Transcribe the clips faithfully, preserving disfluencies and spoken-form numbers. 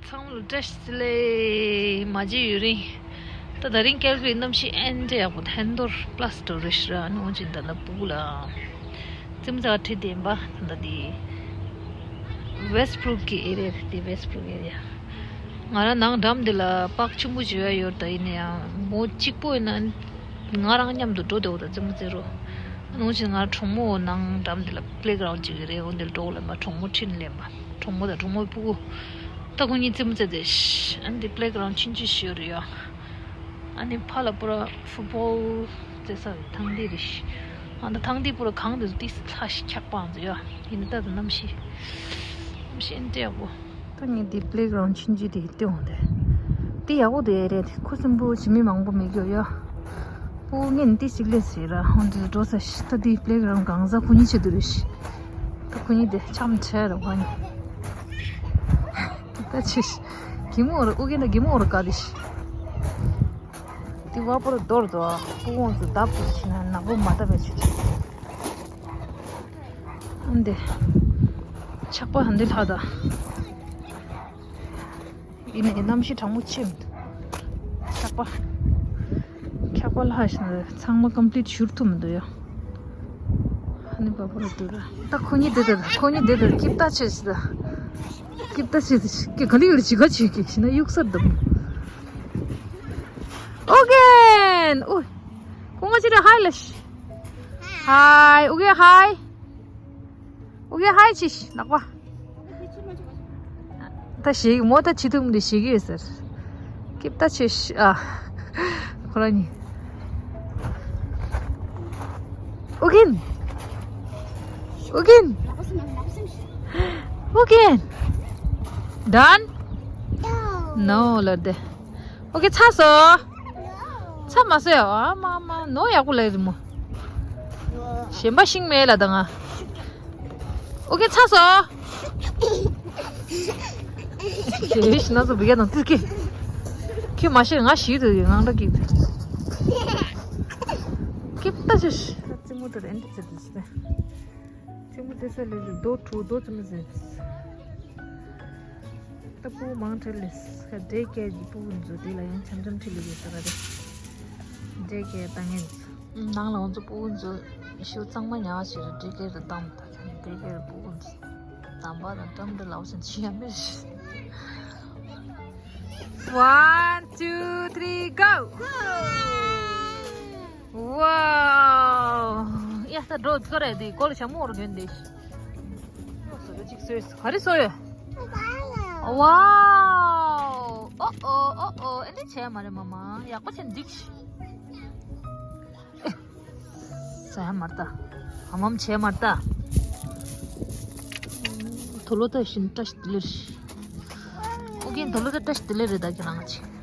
ཚང་མ་ལ་བཀྲ་ཤིས་བདེ་ལེགས། མ་མཇལ་ཡུན་རིང་། ད་དེ་རིང་ཀེལ་གྷ་རིའི་གནམ་གཤིས་ཨེ་འདྲ་ཡག་པོ། ཧན་དོར་པ་ལ་སི་ཊོ་རེ་ཤི་ར་ནོ་ཅིན་ད་ལ་སྤུ་གུ་ལ་ཙི་མོ་ཚ་བ་ཁྲིད་དེ་ཡིན་པ། ད་ལྟ་དེ་ཝེ་སི་ཊི་བྷུ་རུག་གི་ཨེ་རི་ཡ་རེད། དེ་ཝེ་སི་ཊི་བྷུ་རུག་ཨེ་རི་ཡ། ང་རང་ནང་འགྲམ་དེ་ལ་པཱརྐ་ཆེན་པོ་ཅིག་ཡོད་ཡོད། ད་ཡིན་ན་ཡང་མོ་གཅིག་པོ་ཡིན་ན་ང་རང་མཉམ་དུ་འགྲོ་བདེ་བོ། ད་ཙི་མོ་ཙི་རོ་ནོ་ཅིན་ང་གྲོགས་མོ་ནང་འགྲམ་དེ་ལ་པི་ལེ་གྷ་རའུན་ཌི་ཅིག་རེད། འོ་འདིར་འགྲོ་ལབ་པ། གྲོགས་མོ་ཁྲིད་ལེན་པ། གྲོགས་མོ་དང་གྲོགས་མོའི་སྤུ་གུ། ད་ཁོ་གཉིས་ཙི་མོ་རྩེ་དེ་ཤི། ཨ་ནི་དེ་པི་ལེ་གྷ་རའུན་ཌི་ཆུང་ཆུང་ཞིག་ཡོད་རེད་ཡ། ཨ་ནི་ཕ་ལ་པུ་ར་ཕུཊ་བོལ་རྩེ་ས་ཐང་དེ་རེད་ཤི། ཨ་ད་ཐང་དེ་པུ་ར་གང་དེ་ཏིས་ལྷ་ཤི་འཁྱག་པའང་ཚོ་ཡ། ཡིན་ན་ད་ད་གནམ་གཤིས་གནམ་གཤིས་ཨེ་འདྲ་ཡག་པོ། ད་ངས་དེ་པི་ལེ་གྷ་རའུན་ཌི་ཆུང་ཆུང་དེ་སྟོན་འོང་དེ། དེ་ཡག་པོ་དེ་རེད། ཁུ་སིམ་པོ་བྱེད་མི་མང་པོ་མེད་ཀྱོ་ཡ། སྤུ་གུ་ངན་ཏི་ཞིག་ལས་ཟེར་ར་ཧོན་དུ་འགྲོ་ས་ཤི། ད་དེ་པི་ལེ་གྷ་རའུན་ཌི་གང་ཟག་ཁོ་གཉིས་ཆེད་དུ་རེད་ཤི། ད་ཁོ་གཉིས་དེ་འཆམ་ཆེ་ར་ཁོ་གཉིས། ད་ཆེ་ཤི། གི་མོ་ར་ཨུ་གེ་ད་གི་མོ་ར་ཀ་དེ་ཤི། དེ་བ་པོ་ར་དོར་དོ་སྤུ་གུ་ཚོ་བརྡབ་ཏུ་ཕྱིན་ན་ནག་པོ་མ་བཏབ་པའི་ཆུ་ཆེ། ཨ་འདི་ཆག་པ་ཧ་འདི་ལྷག་ད། ཡིན་ནའི་གནམ་གཤིས་གྲང་མོ་ཆེ་མི་འདུག་འཁྱག་པ། འཁྱག་པ་ལྷག་བཞིན་ཚང་མ་ཀམ་པི་ལིཊ་བཞུར་ཐུབ་མི་འདུག་ཡ། ཧ་ནི་པ་པོ་ར་འདུག་ར། ད་ཁོ་གཉིས་དེ་དེར་ཁོ་གཉིས་དེ་དེར་སྐྱིབས་ད་ཆེ་ཞིག་ད། སྐྱིབས་ད་ཆེ་ཞིག་གི་ག་ལི་ཡོད་ཅི་ག་ཅི་གི་ཤི་ན་གཡུག་སར་འདུག་ཨོ་གན། ཨོ། ཁོ་ང་ཅི་རེ་ཧའི་ལ་ཤི། ཧའི། ཨོ་གན་ཧའི། ཨོ་གན་ཧའི་ཆི་ཤི་ནག་པ། ད་ཞེ་གི་མོ་ད་ཆི་ཐུམ་འདི་ཞེ་གི་ཡོད་ཟེར། སྐྱིབས་ད་ཆི་ཤི་ཨ། ཁོ་རང་ཉིད། ཨོ་གན། ཨོ་གན། ཨོ་གན། Done? No ལབ་དེ། ཨོ་གན་ཚ་སོ། ཚ་མ་སོ་ཡ། ཨ་མ་མ་ནོ་ཡག་པོ་ལབ་རི་མོ། གཞན་པ་ཤིང་མེད་ལ་ད་ང་། ཨོ་གན་ཚ་སོ། ཁྱེད་ཤི་ན་སོ་བི་ག་དང་ཏི་ཀི། ཁྱེད་མ་ཤེས་ང་ཤི་དུ་ཡོད་ངང་འདྲ་གི། སྐྱིབས་ད་ཆི་ཤི། ཙི་མོ་དེ་རེད་འདི་ཚེ་དུ་སྟེ། ཙི་མོ་དེ་ས་ལས་རྡོ་གྲུ་རྡོ་ཙི་མོ་ཟེར། ད་སྤུ་གུ་མང་ཁྲལ་ལས་ཁ་འདྲེ་སྐད་ཀྱི་སྤུ་གུ་འཛུལ་དེ་ལ་ཡང་འཆམ་འཆམ་ཁྲིད་ལས་ཡོད་ས་ར་རེད། འདྲེ་སྐད་བཏང་ངན་ཚོ། ནང་ལ་འོ་ཚོ་སྤུ་གུ་འཛུལ་ཤུ་གཙང་མ་ཉག་ཞིག་རེད། འདྲེ་སྐད་རེ་བཏང་མ་ཐག་ཆ་ནས་འདྲེ་སྐད་རེ་སྤུ་གུ་འཛུལ་དམ་པ་དང་ཏྲམ་འདྲེ་ལའོ་ཟེར་ཅི་ཡང་མེད་ཤི། One, two, three, go! Wow! ཡ་ད་འགྲོ་ཚོ་རེད་དེ་སྐོར་ཞྭ་མོ་རུ་གྱོན་དེ། གཅིག་སོས་ག་རེ་སོས། Wow! ཨོ་ཨོ་ཨོ་ཨོ། ཨེ་འདི་བྱས་མ་རེད་མ་མ། ཡག་པོ་བྱས་འདུག་ས་ཡ་མར་ལྟ། ཨ་མམ་བྱས་མར་ལྟ། དོ་ལོ་ལྟ་བཞིན་བཀྲ་ཤིས་བདེ་ལེགས། ཨོ་རྒྱན་དོ་ལོ་ལྟ་བཀྲ་ཤིས་བདེ་ལེགས་རེད་ད་ཁྱེད་རང་ཅི།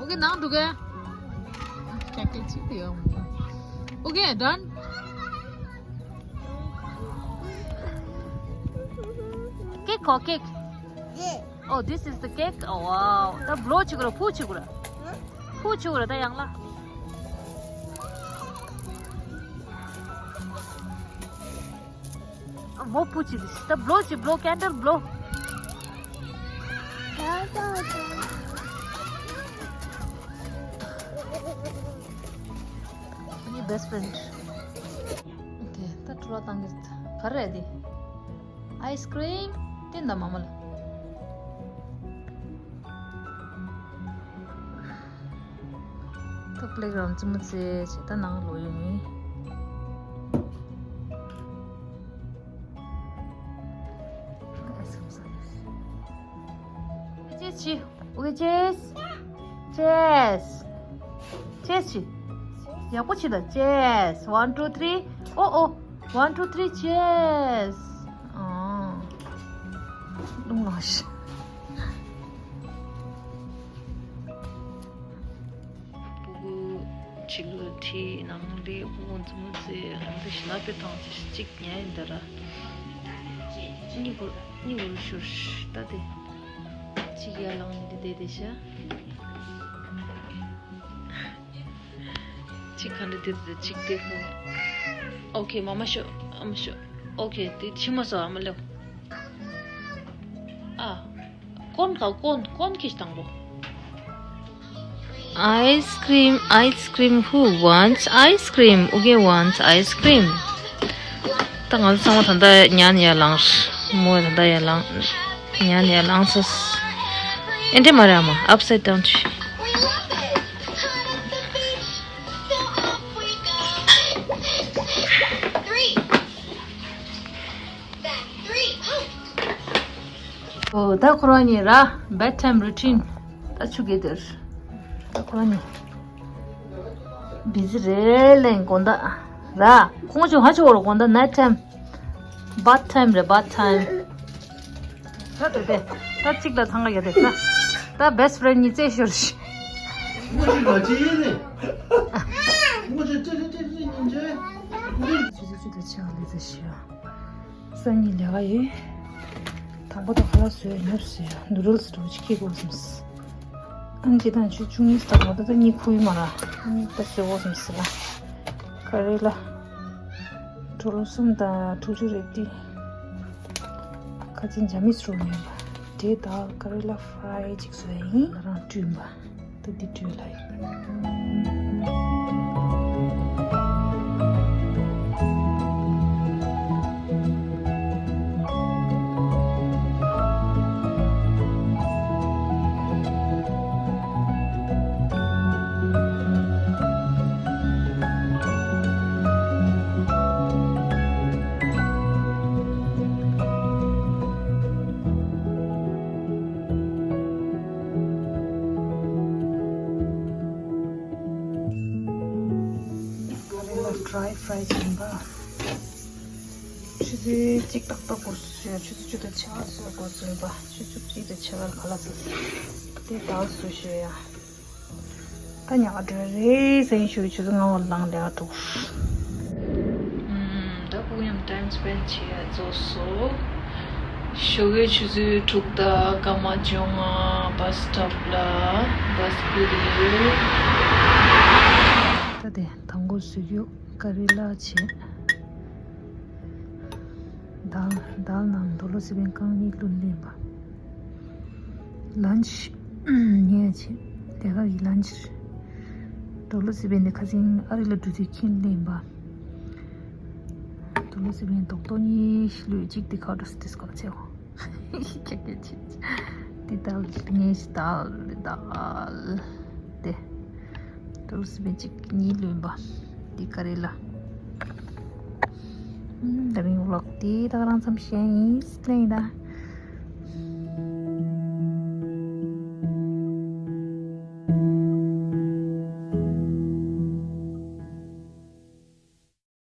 Okay, ནང་འགྲོ་གི། ཀྱག་ཀྱག་ཅིག་དེ་ཡོང་། Okay, done. Cake གོ་cake. Oh, this is the cake. Oh, wow. ད་blow བྱེད་དགོས་ར། ཕུ་བྱེད་དགོས་ར། ཕུ་བྱེད་དགོས་ར་ད་ཡང་ལ། མོ་ཕུ་བྱེད་དེ། ད་blow བྱེད། Blow, candle blow. ངའི་best friend། དེ་ད་བྲོ་བ་བཏང་གི་ག་རེ་རེད་དེ། Ice cream. དེ་འདྲ་མ་མ་ལ། ད་playground ཙི་མོ་ཙེ་བྱས་ད་ནང་ལོག་ཡོང་ཡིན། Chess བྱེད། Okay, chess. Chess. Chess བྱེད། ཡག་པོ་བྱེད་དང་། Cheers. One, two, three. Oh, oh. One, two, three. Cheers. ཨང་། རླུང་ལངས་ཤག་སྤུ་གུ་བྱིས་ལོ་ཁྲིད་ནང་ལས་སྤུ་གུ་མཛུབ་མོ་རྩེ་ཧམ་དུ་ཞི་ལ་པའི་ཐང་ཅི་གཅིག་ཉལ་ཡིན་ད་ར། གཉིད་ཁུག་གཉིད་ཁུག་ཤོར་ཤག་ད་དེ་གཅིག་ཡར་ལངས་ནས་དེ་བསྡད་བསྡད་ཤག་གཅིག་ག་འདྲ་དེ་དེ་གཅིག་དེ་ཁུག་ཨོ་ཁེ། མ་མ་ཤོ། ཨ་མ་ཤོ། ཨོ་ཁེ། དེ་ཕྱི་མ་སོ། ཨ་མ་ལེའོ། ཨ། ཀོན་ག་ཀོན་ཀོན་ཁེ་ཤི་དང་པོ། Ice cream, ice cream, who wants ice cream? Who wants ice cream? ད་ང་ཚོ་ཚང་མ་ད་ལྟ་ཉལ་ནས་ཡར་ལངས། མོ་ད་ལྟ་ཡར་ལངས། ཉལ་ནས་ཡར་ལངས་སོང་། ཨེ་འདྲ་མ་རེད། ཨ་མ། Upside down བྱས། ཨོ། ད་ཁོ་རང་གཉིས་ར་bedtime routine ད་ཆུ་གེ་དེར། ད་ཁོ་རང་གཉིས་busy རེད་ལེ། དགོང་དག་ར་ཁོང་ཆུ་ཧ་ཆུ་བོར་དགོང་དག་night time bath time རེད། bath time། ད་དེ་དེ་ད་གཅིག་ལ་ཐང་ག་ཡོད་དེ། ད་ད་best friend གཉིས་རྩེ་ཤོར་ཤི། ངོ་ཅི་ལ་ཅི་ཡིན་ནི། ངོ་ཅི་ཅི་ཅི་ཅི་ཅི་ཉིན་ཅི། ཆུ་ཚོད་བཅུ་དང་ཕྱེད་ལ་ཟེར་ཤི་ཡ། སང་ཉིན་ལས་ཀ་ཡོད། དང་པོ་དང་ཁ་ལག་བཟོས་ཉོབ་ཟེར་ཡ། noodles འདྲ་བོ་ཅིག་སྐྱེལ་དགོས་བསམས། ཨང་ཅི་དང་ཆུ་ཆུང་ངིས་དང་མ་ད་ད་གཉིད་ཁུག་ཡོད་མ་ར། གཉིད་ད་བཟོས་དགོས་བསམས་ཟེར་ལ། ཀ་རེ་ལ། གྲོ་ལོ་གསུམ་དང་དྲུག་ཅུ་རེ་ཏི། ཁ་ཅིག་ཇ་མིས་རོ་མེད་པ། འབྲས་དང་ཀ་རེ་ལ་fry ཅིག་བཟོས་ཡིན། ང་རང་བསྐྲུན་པ། ད་འདི་བསྐྲུན་ལ་ཡིན། ཀ་རེ་ལ་dry fry བྱིན་པ། ཆུ་ཚོད་གཅིག་ཏག་ཏག་འགོར་སོང་། ཆུ་ཚོད་བཅུ་དང་ཕྱེད་ཀ་འགོར་སོང་པ། ཆུ་ཚོད་གཅིག་དང་ཕྱེད་ཀ་ལ་ཁ་ལག་ཟ། དེ་དག་བཟོ་ཤེས་ཡ། ད་ཉག་འགྲོ་རེད་ཟེར་ཞུ། ཆུ་ཚོད་ལྔ་བ་ལངས་ལས་ཀ་འགྲོ། ཨུམ། ད་སྤུ་གུ་མཉམ་time spend བྱེད་ཡ་རྫོགས་སོང་། ཞོགས་ཀའི་ཆུ་ཚོད་དྲུག་དང་སྐར་མ་བཅོ་ལྔ། bus stop ལ་bus སྒུག་རེད། ད་དེ་དང་པོ་བཟོ་རྒྱུ་ཀ་རེ་ལ་བྱས། དཱལ་དཱལ་ནང་དོ་ལོ་སི་པན་རྐང་གཉིས་བླུགས་ལེན་པ། lunch ངས་བྱས། དེ་ག་ཡི་lunch རེད། དོ་ལོ་སི་པན་དེ་ཁ་སང་ཨ་རི་ལ་འགྲོ་དུས་ཁྱེར་ལེན་པ། དོ་ལོ་སི་པན་རྡོག་རྡོག་གཉིས་ཤིག་བླུགས། གཅིག་དེ་ཁ་འགྲོ་སི་ཏིས་ཀོ་ལ་ཚེ་ཧོ། ཁྱེད་ཀྱིས་བྱས། དེ་དཱལ་ངས་བྱས། དཱལ་དཱལ་དེ། དོ་ལོ་སི་པན་གཅིག་གཉིས་བླུགས་པ། དེ་ཀ་རེ་ལ། ཨུམ། ད་རིང་vlog དེ་ད་ག་རང་ཙམ་བཤད་ཡིན། ལེན་ད།